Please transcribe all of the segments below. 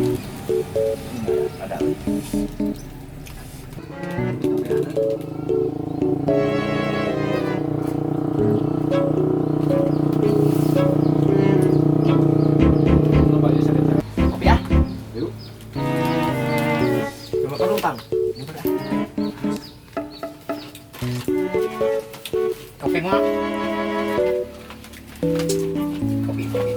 Ada. Kopi ah. Yuk. Coba penumpang. Kopi mah. Kopi, kopi.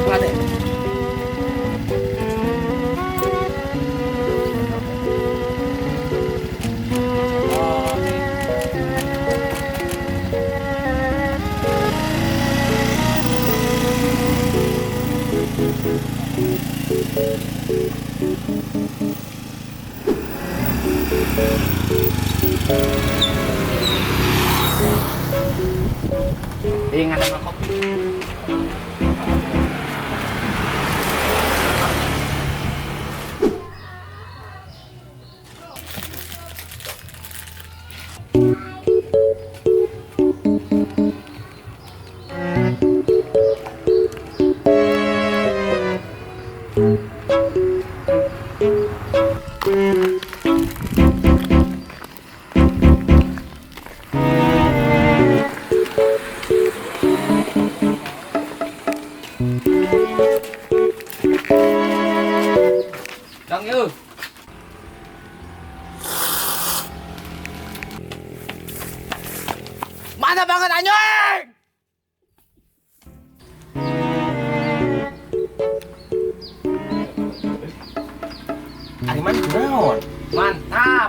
Ada. Ingat sama kopi. Dang yuk. Mana banget anjing? Ari mana kunaon? Mantap.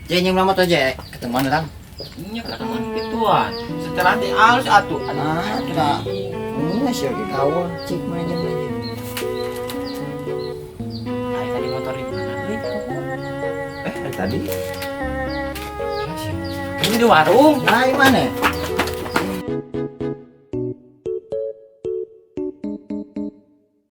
Je yang lama tuh je ketemuan orang. Iya ketemuan gituan. Setelah di halus atuh. Ah, tidak. Ini sih lagi kawan, cik mana aja. Ayo tadi motor di mana? Tadi. Ini di warung. Nah, mana?